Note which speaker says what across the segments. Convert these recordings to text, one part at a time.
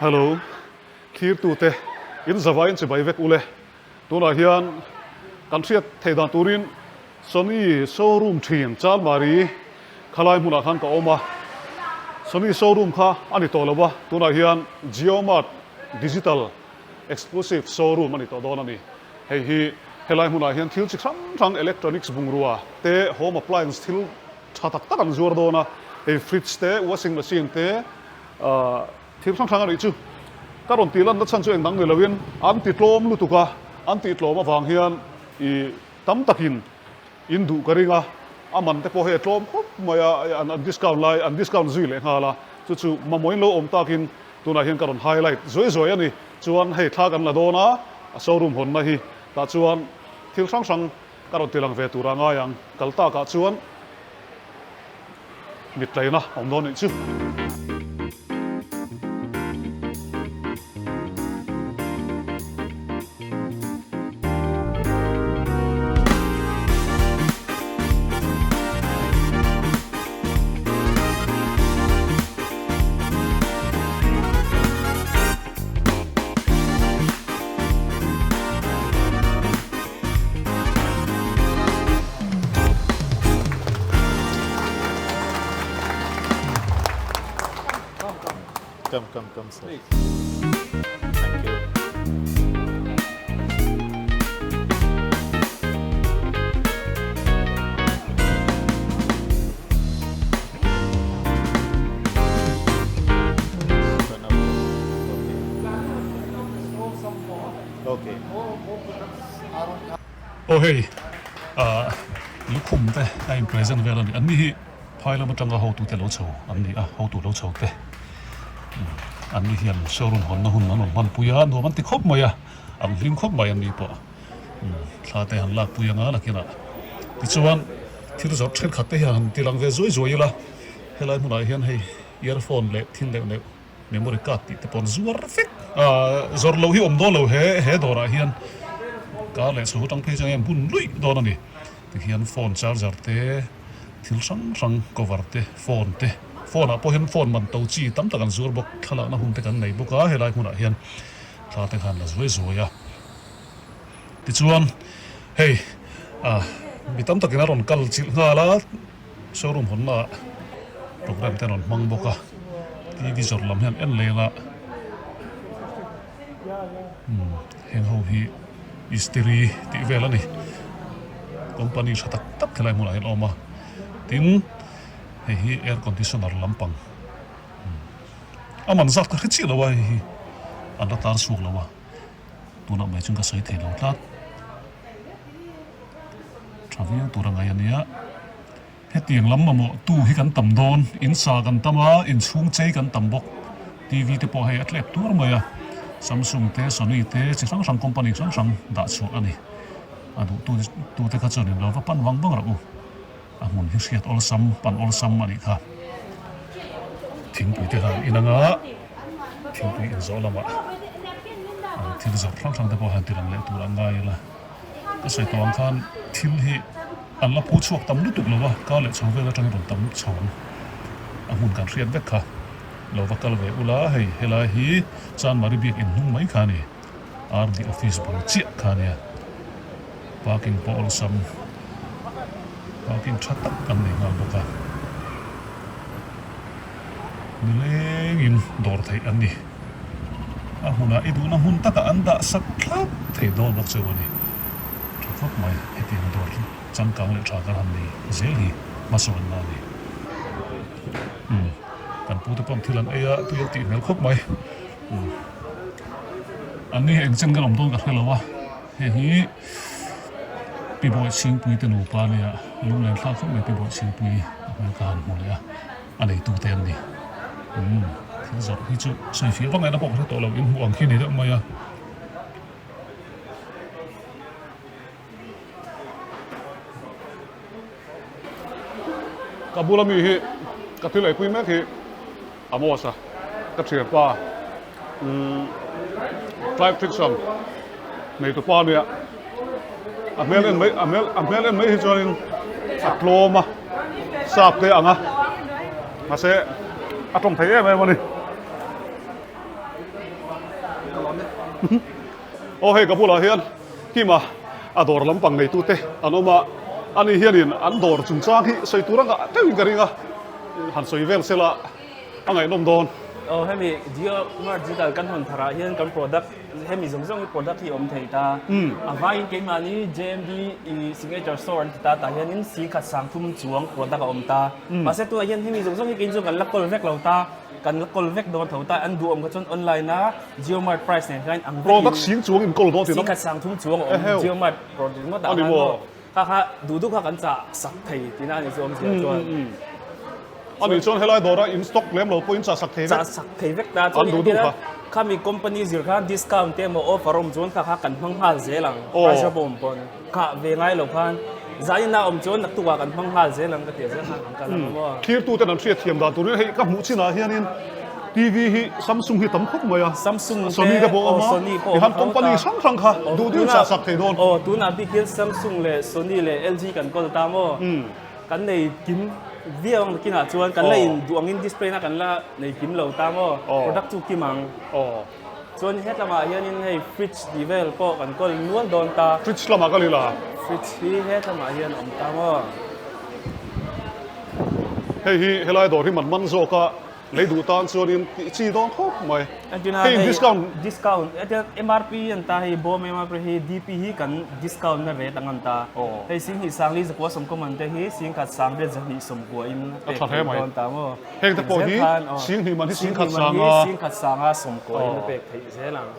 Speaker 1: Hello, thlirtute, in zavaiin chibai vek ule. Tunah hian kan hriat theih dan turin Sony showroom thin Chalmari khalai hmunah khan ka awm a. Sony showroom kha a ni tawh lo a, tunah hian JioMart Digital Exclusive Showroom a ni tawh dawn a ni. Hei hi helai hmunah hian thil chi hrang hrang electronics bungrua te, home appliance thil tha tak tak an zuar dawn a, hei fridge te, washing machine te, ahh thil hrang hrang a nih chu. Ka rawn tih lanna chhan chu engdang ni loin an ti tlawm lutuk a, an tih tlawm avang hian ih tam takin in duh ka ring a, a man te pawh hei a tlawm khawp mai a, an discount lai an discount zui leh nghal a, chu chu mamawhin lo awm takin tunah hian ka rawn highlight zuai zuai a ni. Chuan hei thla kan la dawn a, a showroom hawnna hi tah chuan thil hrang hrang ka rawn tilang ve tur a ngai ang, kal takah chuan mittlaina awm dawn nih chu.
Speaker 2: Come, come, come, sir. Thank you.
Speaker 1: Aw hei ah lukhum te a in present vel a ni an ni hi phai lam atanga hotu te lo chho an ni a hotu lo chho te an ni hian showroom hawnna hun an rawn hmanpui a nuam an ti khawp mai a an hlim khawp mai an ni pawh. Thla te han lak pui anga nakinah tichuan thil zawrh thenkhat te hian han ti lang ve zuai zuai ila helai hmunah hian hei earphone leh thil neuh neuh memory card tih te pawh an zuar vek a zawrh loh hi awm dawn lo he he dawrah hian car leh chho atang phei chuan hian bun luih dawn a ni tihian phone charger te thil hrang hrang cover te phone te phone ah pawh hian phone man to chi tam tak an zuar bawk thlalakna hun te kan nei bawk a helai hmunah hian thla te khan la zuai zuai a. Tichuan, hei ah mi tam takin a rawn kal chilh nghal a, showroom hawnna ah program te an rawn hmang bawk a, TV zawrh lam hian en leng a, umm heng ho hi istiri tih vel a ni, company tha tak tak helai hmunah hian a awm a, tin hei hi air conditioner lampang a man zat ka hre chiah lo a hei hi an la tar chhuak lo a. Tunah mai chuan ka sawi thei lo tlat. Tha viau tur a ngai a nia. Hetiang lam mamawh tu hi kan tam dawn. In sa kan tam a, in chhung chei kan tam bawk. TV te pawh hei a tlep tuar mai a. Samsung te, Sony te, chi hrang hrang company hrang hrang dah chhuah a ni. A duh tu tu te kha chuan in lo va pan vang vang rawh u. A hmun hi hriat awlsam, pan awlsam a nih kha. Thingpui te khan in anga thingpui inzawh lamah an thil zawrh hrang hrang te pawh han ti lang leh tur an ngai ila. Ka sawi tawh ang khan thil hi an la phu chhuak tam lutuk lo a, kar leh chho vel atangin rawn tam chho ang. A hmun kan hriat vek kha lo va kal ve ula hei helai hi Chanmari biak in hnung mai kha a ni. RD office bul chiah kha ania parking pawh awlsam parking tha tak an nei nghal bawk a nilengin dawr theih an ni a hmunah i duhna hmun takah an dah sak thlap thei dawn bawk cheu a ni tha khawp mai hetiang dawr hi changkang leh tha kan han nei zel hi hmasawnna a ni umm kan pute pawh thil an ei a tui an tih hmel khawp mai. An ni hi eng chen kan awm dawn ka hre lo a, hei hi Pi Bawi Chhingpui te nupa ania lunglen thlak khawp mai Pi Bawi Chhingpui a hmel ka han hmu leh a, a neitu te an ni. Umm thil zawrh hi chu sawi fiah vak ngaihna pawh ka hre tawh lo, in hmuh ang khi a ni deuh mai a. Ka bula mi hi ka thil eipui mek hi Amos a ka thianpa umm Clive Trixon neitu pa ania a hmel en mai a hmel a hmel en mai hi chuanin a tlawm a sap te ang a mahse a tawng thei em em a ni. Aw hei ka bulah hian Kima a dawr lampang neitute an awm a, ani hianin an dawr chungchang hi sawi tur anga deuhin ka ring a, han sawi vel sela a ngaihnawm dawn.
Speaker 2: Aw hemi Jio Mart Digital kan hawn tharah hian kan product hemi zawng zawng hi product hi a awm thei ta. A vaiin keimahni JMD i signature store an ti ta tah hianin singkhat sangthum chuang product a awm ta. Mahse tunah hian hemi zawng zawng hi kei chu kan la kawl vek lo ta. Kan la kawl vek dawn tho ta, an duhawm kha chuan online a JioMart price nen khan ang vekin
Speaker 1: Product sing chuang in kawl dawn tih
Speaker 2: Singkhat sang thum chuang a awm JioMart product ringawt ah khan maw kha kha duh duh kha kan chah sak thei tihna a ni chu awmzia chuan.
Speaker 1: A nih chuan helai dawra in stock lem lo pawh in chah sak thei vek.
Speaker 2: Chah sak thei vek ta chuan
Speaker 1: An duh duh kha.
Speaker 2: Khami company zir khan discount te emaw offer awm chuan kha kha kan hmang nghal zel ang price a pawh awm pawn. Khah ve ngai lo khan zanin a awm chuan naktukah kan hmang nghal zel ang ka ti a zel khan kan kal ang maw.
Speaker 1: Thirtuten an hriat thiam dan turin hei ka hmuh chinah hianin TV hi Samsung hi tam khawp mai a,
Speaker 2: Samsung te
Speaker 1: Sony te pawh a awm a,
Speaker 2: Sony pawh
Speaker 1: tihan company hrang hrang kha duh duhin chah sak thei dawn.
Speaker 2: Aw tunah bik hian Samsung leh Sony leh LG kan kawl ta maw, kan nei kim viau ang nakinah chuan kan la in duh angin display na kan la nei kim lo ta maw, product chu kim ang. Chuan hetlamah hianin hei fridge tih vel pawh kan kawl nual dawn ta.
Speaker 1: Fridge lamah ka lila.
Speaker 2: Fridge hi hetlamah hian awm ta maw?
Speaker 1: Hei hi helai dawr hi man man zawk a, lei duh tan chuanin tih chi dawn khawp mai. Hei discount.
Speaker 2: Discount MRP an ta hei bawm MRP hi DP hi kan discount na rate ang an ta. Hei Singhnih Sangli zakua sawmkaw man te hi Singkhat Sangriat zahnih sawmkua in
Speaker 1: pek theih
Speaker 2: dawn ta maw?
Speaker 1: Heng te pawh hi Singhnih man hi Singkhat sanga.
Speaker 2: Singkhat sanga sawmkaw in a pek theih zel ang.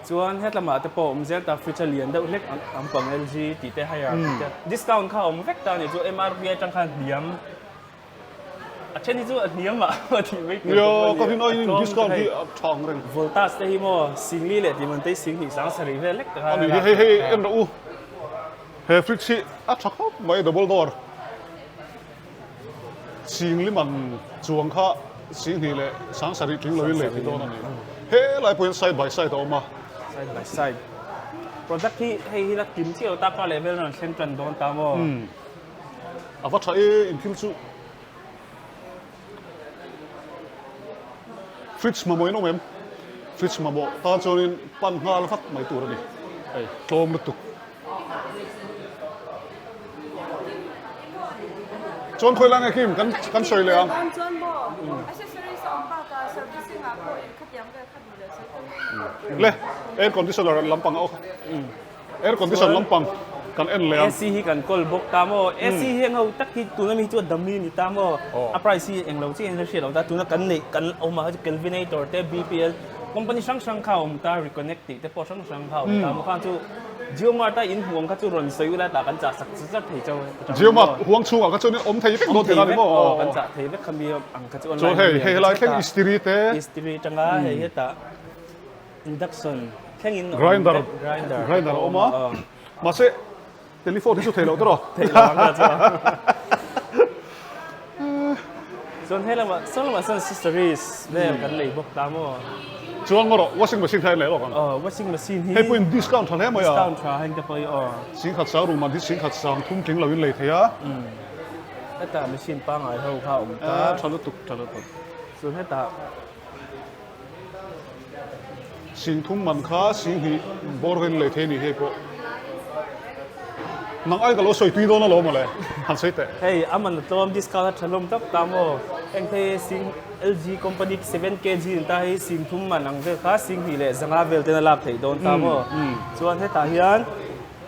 Speaker 2: Chuan hetlamah te pawh awm zel ta fridge a lian deuh hlek ang pang LG tih te hire tih te discount kha a awm vek ta a nih chu MRP atang khan hniam a then hi chu a hniam mah a tih mai tur
Speaker 1: pawh a ni. Ka rin aiin discount hi a tha ang reng.
Speaker 2: Voltas te hi maw Singli leh tih man te hi Singhnih sang sarih vel hlek te khan
Speaker 1: a ni hei hei en rawh u he fridge hi a tha khawp mai double door. Singli man chuang kha Singhnih leh Sangsarih tling loin lei thei dawn a ni. He lai pawhin side by side a awm a.
Speaker 2: Side by side. Product hi hei hi la kim chiah lo ta ka level rawn thleng tan dawn ta maw?
Speaker 1: A va tha e in thil chu. Fridge mamawh in awm em? Fridge mamawh tan chuanin pan nghal vat mai tur a ni. Hei tlawm lutuk. Chuan khawi lai nge Kim kan kan sawi leh ang. Le air conditioner lampang a awk air condition lampang kan en leh ang.
Speaker 2: AC hi kan kawl bawk ta maw AC hi eng ho tak hi tuna mi hi chu a dummy ni ta maw a price hi englo chiah in a hriat loh ta tuna kan neih kan awm ah Kelvinator te BPL company hrang hrang kha a awm ta reconnect tih te pawh hrang hrang kha a awm ta maw khang chu JioMart a in huang kha chu rawn sawi ula tah kan chah sak zat zat thei chau
Speaker 1: a JioMart huang chhungah kha chuan in awm thei vek dawn tih a ni maw?
Speaker 2: Aw kan chah thei vek khami ang kha chu online
Speaker 1: Chuan hei hei helai thleng istiri te
Speaker 2: istiri tanga hei hetah induction thleng in
Speaker 1: grinder grinder grinder a awm a mahse telephone hi chu thei loh tawh
Speaker 2: thei lo ang chuan chuan he lamah saw lamah sawn accessories vel kan lei bawk ta maw
Speaker 1: chuan maw rawh washing machine kha en leh lawk ang
Speaker 2: aw washing machine hi
Speaker 1: hei pawhin discount tha hle mai a
Speaker 2: discount tha heng te pawh hi aw
Speaker 1: singkhat sang room an hi singkhat sang thum tling lo in lei thei a
Speaker 2: hetah machine pangngai ho kha a awm ta
Speaker 1: tha lutuk tha lutuk
Speaker 2: chuan hetah
Speaker 1: Singthum man kha Singhnih bawr rin lei thei ni hei pawh. Nang ai ka lo sawi tui dawn alawm mawle, han sawi teh.
Speaker 2: Hei a man a tlawm discount a tha hlawm tak ta maw? Heng phei Sing LG company 7 kg in ta hei Singthum man ang vel kha Singhnih leh zanga vel ten a lak theih dawn ta maw? Chuan hetah hian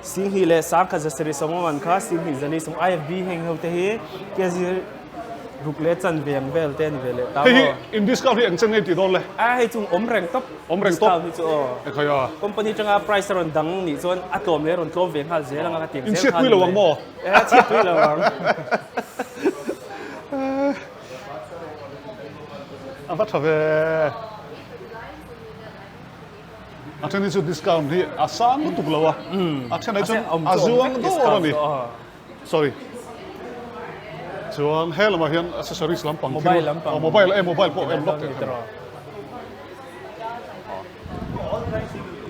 Speaker 2: Singhnih leh sangkhat zasarih sawma man kha Singhnih zali sawm IFB heng ho te hi kg ruk leh chanve ang vel te a ni ve leh ta
Speaker 1: maw? Hei hi in discount hi eng chen nge tih dawn le?
Speaker 2: A hei chung awm reng tawp.
Speaker 1: Awm reng tawp.
Speaker 2: Discount hi chu aw.
Speaker 1: Ekhai a.
Speaker 2: Company tanga price a rawn dang nih chuan a tlawm leh a rawn tlawm ve nghal zel anga ka ti ang
Speaker 1: zel khan. In chhiatpui lo ang maw?
Speaker 2: E a chhiatpui lo ang.
Speaker 1: A va tha ve. A then hi chu discount hi a sang lutuk lo a, a then ah chuan a zuang dawr a ni. Sorry. Chuan he lamah hian accessories lampang thil, mobile e mobile pawh en lawk teh khan.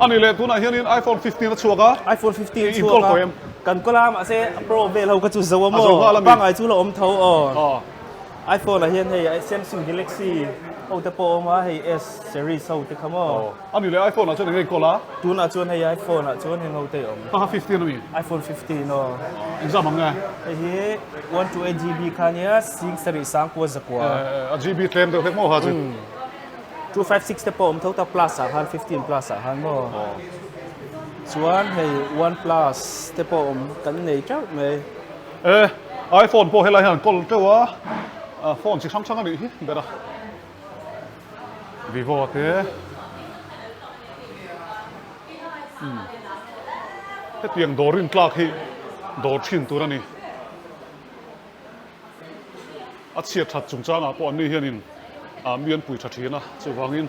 Speaker 1: A ni leh tunah hianin iPhone 15 a chhuak a.
Speaker 2: iPhone 15 a chhuak a. Kan kawl a mahse pro vel ho kha chu zo a maw? Pangngai chu la awm tho aw. iPhone ah hian hei Samsung Galaxy. Ho te pawh a awm a, hei S series ho te kha maw.
Speaker 1: A ni leh iPhone ah chuan eng nge kawl a?
Speaker 2: Tunah chuan hei iPhone ah chuan heng ho te a awm.
Speaker 1: Haha 15 a mi?
Speaker 2: iPhone 15 aw.
Speaker 1: Engzam ang nge?
Speaker 2: Hei hi 128 GB kha nia 70 sangkua zakua.
Speaker 1: A GB tlem deuh hlek maw ha chu?
Speaker 2: 256 te pawh a awm tho ta plus ah khan 15 plus ah khan maw. Chuan hei one plus te pawh awm kan nei teuh mai.
Speaker 1: E iPhone pawh helai hian an kawl teuh a, phone chi hrang hrang a nih hi ber a. Vivo te umm hetiang dawr rintlak hi dawr thin tur a ni. A chhiat that chungchangah pawh anni hianin mi an pui tha thin a, chuvangin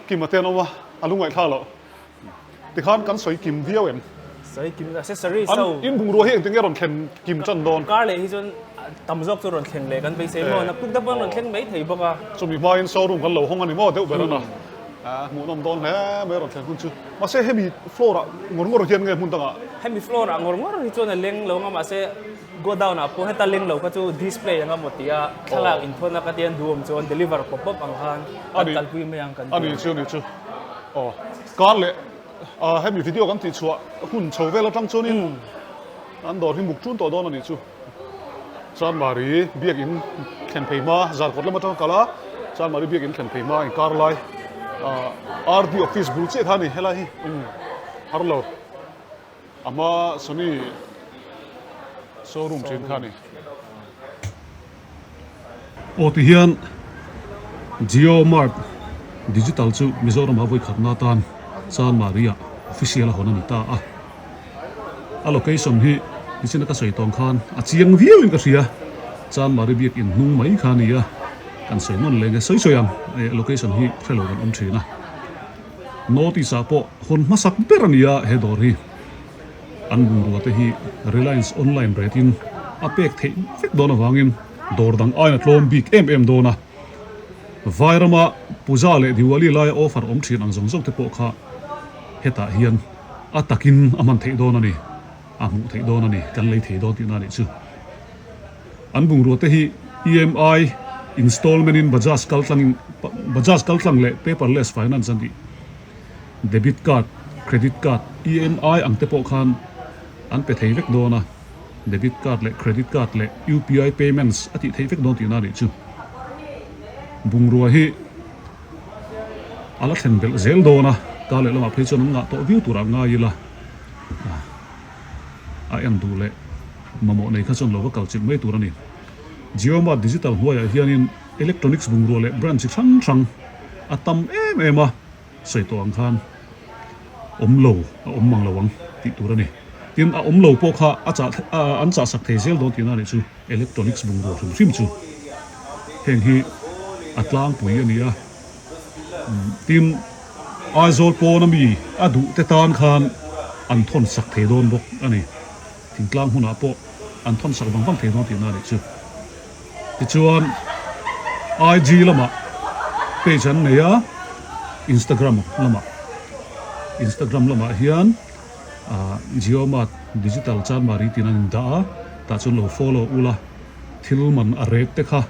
Speaker 1: Kima te an awm a, a lungaih thlak loh. Tikhan kan sawi kim viau em?
Speaker 2: Sawi kim accessories ho.
Speaker 1: An in bungrua hi engtin nge rawn thlen kim tan dawn?
Speaker 2: Kar leh hi chuan tam zawk chu rawn thleng leh kan beisei maw? Naktuk deuh pawh an rawn thleng mai thei bawk a.
Speaker 1: Chumi hmain showroom kan lo hawng a ni maw deuh ber a na. Hmuhnawm dawn hle mai rawn thlen hun chu. Mahse hemi floor ah ngawr ngawr hian nge hmun dangah?
Speaker 2: Hemi floor ah ngawr ngawr hi chuan a leng lo ang a mahse Godown ah pawh heta leng lo kha chu display anga maw tia thlalak inthawn a ka tian duhawm chuan deliver pawp pawp ang khan kan kalpui mai ang kan ti.
Speaker 1: A ni chu a ni chu. Aw kar leh hemi video kan tih chhuah hun chho vel atang chuanin an dawr hi muk tun tawh dawn a ni chu. Chanmari biakin thlen phei hma Zarkawt lam atanga kal a Chanmari biakin thlen phei hma inkar lai RD office bul chiah kha a ni helai hi har lo. A hma Sony showroom thin kha a ni. Aw ti hian Jio Mart Digital chu Mizoram ah vawi khatna atan Chanmari ah official a hawn a ni ta a. A location hi nichin a ka sawi tawng khan a chiang viau in ka hria. Chanmari biak in hnung mai kha a ni a, kan sawi nawn leh nge sawi sawi ang location hi hrelo kan awm thin a. Notice ah pawh hawn hmasak ber a ni a, he dawr hi an bungrua te hi Reliance online rate in a pek theih vek dawn avangin dawr dang aiin a tlawm bik em em dawn a. Vairama Puja leh Diwali laia offer awm thin ang zawng zawng te pawh kha hetah hian a takin a hman theih dawn a ni, a hmuh theih dawn a ni, kan lei thei dawn tihna a nih chu. An bungrua te hi EMI installment in Bajaj kal tlangin Bajaj kal tlang leh paperless finance an tih debit card, credit card, EMI ang te pawh khan an pe thei vek dawn a, debit card leh credit card leh UPI payments a tih theih vek dawn tihna a nih chu. Bungrua hi a la thlen belh zel dawn a, kar leh lamah phei chuan an ngah tawh viau turah ngai ila. A en duh leh mamawh nei kha chuan lo va kal chilh mai tur a ni. Jiomart Digital hnuaiah hianin electronics bungrua leh brand chi hrang hrang a tam em em a, sawi tawh ang khan awm lo a awm mang lo ang tih tur a ni. Tin, a awm lo pawh kha a chah an chah sak thei zel dawn tihna a nih chu electronics bungrua hrim hrim chu. Heng hi a tlangpui a ni a. Tin, Aizawl pawna mi a duh te tan khan an thawn sak thei dawn bawk a ni. Thingtlang hmunah pawh an thawn sak vang vang thei dawn tihna a nih chu. Tichuan, IG lamah page an nei a, Instagram lamah Instagram lamah hian Jiomart Digital Chanmari tiin an indah a, tah chuan lo follow ula, thil man a rate te kha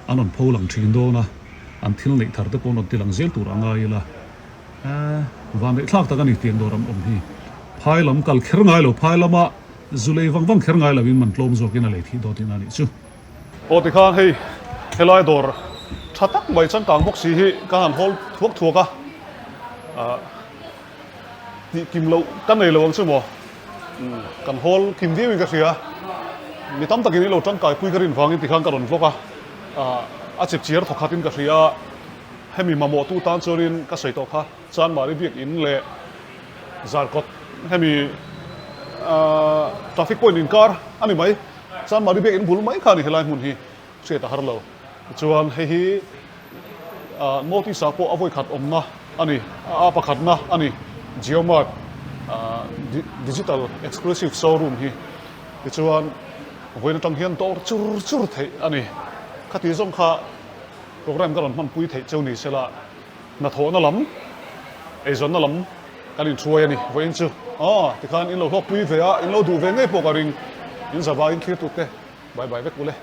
Speaker 1: an rawn pho lang thin dawn a. An thil neih thar te pawh rawn ti lang zel tur a ngai ila, van neih thlak tak a ni tiang dawr an awm hi. Phai lam kal kher ngai lo, phai lama zu lei vang vang kher ngai loin man tlawm zawkin a lei thih dawn tihna a nih chu. Aw tikhan hei helai dawr tha tak mai changkang bawk si hi ka han hawl thuak thuak a, tih kim loh ka nei lo ang chu maw, kan hawl kim viau in ka hria, mi tam takin i lo tangkai pui ka rin vangin tikhan ka rawn vlog a. A chip chiar thawk khatin ka hria a, hemi mamawh tu tan chuanin ka sawi tawh kha, Chanmari biak in leh Zarkawt hemi traffic point inkar a ni mai, Chanmari biak in bul mai kha a ni helai hmun hi hriat a har lo. Tichuan hei hi North East ah pawh a vawikhat awmna a ni, a pakhatna a ni, Jiomart Digital Exclusive Showroom hi. Tichuan vawiin atang hian dawr chur chur theih a ni. Khati zawng kha program ka rawn hmanpui theih cheu ni sela hnathawhna lam, eizawnna lam kan inhruai a ni vawiin chu. Aw, tikhan in lo hlawkpui ve a, in lo duh ve ngei pawh ka ring. In zavaiin thlir tute bye bye vek ule.